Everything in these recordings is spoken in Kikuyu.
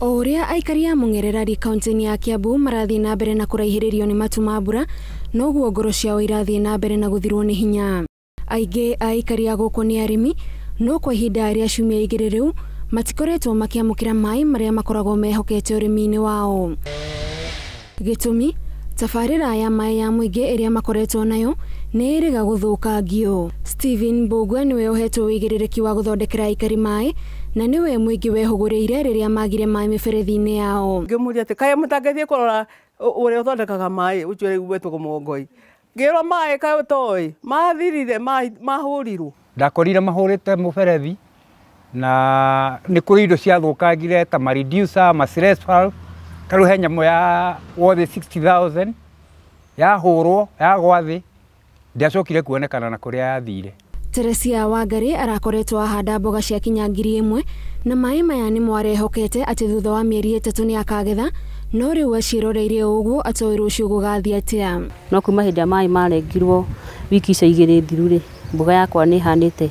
O ũrĩa aikari a Mũng'ererari kaunti-inĩ ya Kiambu marathiĩ na mbere na kũraihĩrĩrio nĩ matu ma mbura, noguo ngoro ciao irathiĩ na mbere na gũthirwo nĩ hinya. Aingĩ a aikari a gũkũ nĩ arĩmi, no kwa ihinda rĩa ciumia igĩrĩ rĩu matikoretwo makĩamũkĩra maĩ marĩa makoragwo mehokete ũrĩmi-inĩ wao. Gĩtũmi, tabarĩra ya maĩ ya mũingĩ ĩrĩa makoretwo nayo nĩ ĩrĩga gũthũkangio. Stephen Mbugua nĩwe ũhetwo ũigĩrĩrĩki wa gũthondekera aikari maĩ na nĩwe mũingĩ wehũgũrĩire rĩrĩa magire maĩ mĩberethi-inĩ yao. Ngĩmũria atĩ kaĩ mũtangĩthiĩ kũrora ũrĩa ũthondekaga maĩ ũcio rĩu wetagwo Mũgongoi. Ngĩrwo maĩ kaĩ ũtoĩ mathirire mahũrirwo. Ndakorire mahũrĩte mũberethi na nĩ kũrĩ indo ciathũkangire ta ma reducer, ma stress valve. Ta rĩu he nyamũ ya worth 60,000 yahũrwo yagwa thĩ ndiacokire kuonekana na kũrĩa yathire. Teresia Wangari arakoretwo ahanda mboga cia kinya 1000 na maĩ maya nĩmo arehokete atĩ thutha wa mĩeri 3 nĩ akagetha, no rĩu aciroreire ũguo atoĩ rũciũ gũgathiĩ atĩa. No kuma hĩndĩ ya maĩ marengirwo wiki icio igĩrĩ thiru rĩ, mboga yakwa nĩ ĩhanĩte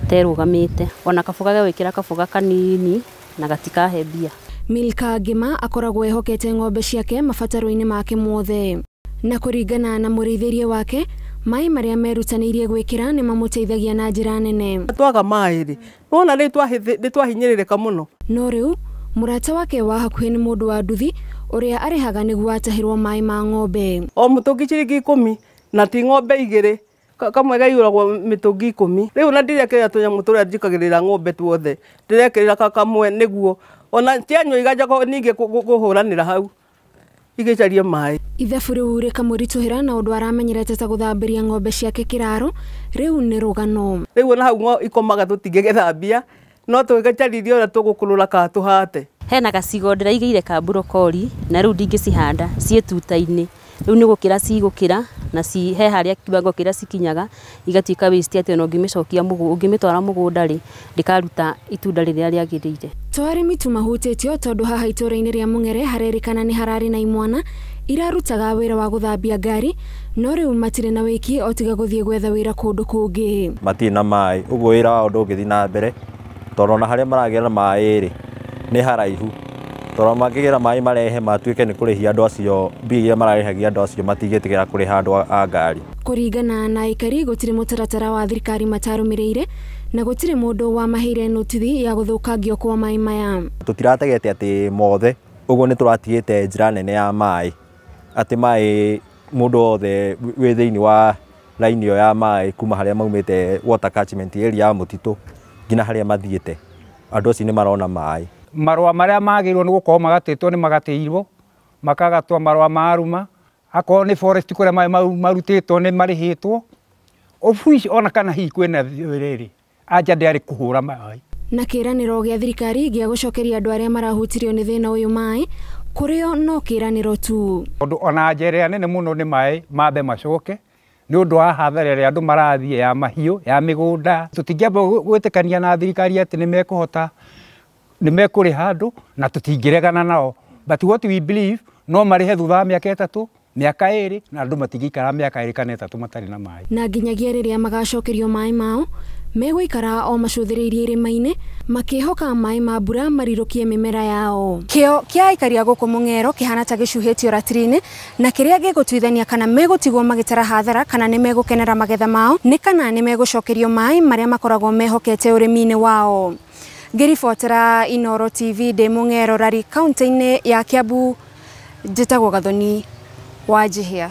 ta ĩrũgamĩte, ona kaboga gegwĩkĩra kaboga kanini na gatikahe mbia. Milka Ngima akoragwo ehokete ng'ombe ciake mabataro-inĩ make mothe, na kũringana na mũrĩithĩrie wake maĩ marĩa merutanĩirie gwĩkĩra nĩ mamũteithagia na njĩra nene. Twaga maĩ rĩ, wona rĩu nĩ twahinyĩrĩrĩka mũno. No rĩu mũrata wake wa hakuhĩ nĩ mũndũ wa nduthi ũrĩa arĩhaga nĩguo atahĩrwo maĩ ma ng'ombe. O mũtũngi ciringi 10 na ti ng'ombe igĩrĩ, kamwe gaiyũragwo mĩtũngi 10. Rĩu na ndirekĩrĩra tũnyamũ tũrĩa njikagĩrĩra ng'ombe tuothe, ndĩrekĩrĩra kamwe nĩguo ona cianyua iganja ningĩ kũhũranĩra hau igĩcaria maĩ. Ithabu rĩu rĩkamũritũhĩra na ũndũ aramenyerete ta gũthambĩria ng'ombe ciake kĩraro rĩu nĩ rũgano. Rĩu ona hau ikomaga tũtingĩgĩthambia, no tũgĩcaririe ũrĩa tũgũkũrũra kana tũhate. Hena gacigo ndĩraigĩire ka brokoli na rĩu ndingĩcihanda ciĩ tuta-inĩ, rĩu nĩ gũkĩra cigũkĩra na he harĩa kiwango kĩrĩa cikinyaga igatuĩka waste, atĩ ona ũngĩmĩcokia ũngĩmĩtwara mũgũnda rĩ, ndĩkaruta itunda rĩrĩa rĩagĩrĩire. To arĩmi tu mahutĩtio tondũ haha itũũra-inĩ rĩa Mũng'ere harerĩkana nĩ hararĩ na imwana irarutaga wĩra wa gũthambia ngari, no rĩu matirĩ na wĩki o tiga gũthiĩ gwetha wĩra kũndũ kũngĩ. Matirĩ na maĩ, ũguo wĩra wao ndũngĩthiĩ na mbere tondũ ona harĩa maragĩra maĩ rĩ nĩ haraihu, tondũ mangĩgĩra maĩ marehe matuĩke nĩ kũrĩhia andũ acio mbia iria mararĩhagia andũ acio matingĩtĩkĩra kũrĩha andũ a ngari. Kũringana na aikari gũtirĩ mũtaratara wa thirikari matarũmĩrĩire na gũtirĩ mũndũ wamaheire notithi ya gũthũkangio kwa maĩ maya. Tũtirategete atĩ mothe, ũguo nĩ tũratigĩte njĩra nene ya maĩ, atĩ maĩ mũndũ wothe wĩ thĩinĩ wa raini ĩyo ya maĩ kuma harĩa maumĩte water catchment area ya mũtitũ nginya harĩa mathiĩte, andũ acio nĩ marona maĩ. Marũa marĩa magĩrĩirwo nĩ gũkorwo magatĩtwo nĩ magatĩirwo, makagatwo marũa ma aruma, akorwo nĩ forest kũrĩa maĩ mau marutĩtwo nĩ marĩhĩtwo, of which ona kana hihi kwĩna rĩrĩ anja ndĩarĩ kũhũra maĩ. Na kĩĩranĩro gĩa thirikari gĩa gũcokeria andũ arĩa marahutirio nĩ thĩna ũyũ maĩ kũrĩo no kĩĩranĩro tu, tondũ ona njera ĩrĩa nene mũno nĩ maĩ mambe macoke nĩ ũndũ wa hathara ĩrĩa andũ marathiĩ ya mahiũ ya mĩgũnda. Tũtingĩamba gwĩtĩkania na thirikari atĩ nĩ mekũhota nĩ mekũrĩha andũ na tũtingĩregana nao, but what we believe no marĩhe thutha wa mĩaka 3 mĩaka 2 na andũ matingĩikara mĩaka 2 kana 3 matarĩ na maĩ. Na nginyagia rĩrĩa magacokerio maĩ mao megũikara o macũthĩrĩirie irĩma-inĩ makĩhoka maĩ ma mbura marirũkie mĩmera yao. Kĩo kĩa aikari a gũkũ Mũng'ero kĩhana ta gĩcuhĩtio ratiri-inĩ, na kĩrĩa gĩgũtuithania kana megũtigwo magĩtara hathara kana nĩ megũkenera magetha mao nĩ kana nĩ megũcokerio maĩ marĩa makoragwo mehokete ũrĩmi-inĩ wao. Ngĩribotera Inooro TV ndĩ Mũng'ero Rari kaunti-inĩ ya Kiambu, njĩtagwo Gathoni wa Njihia.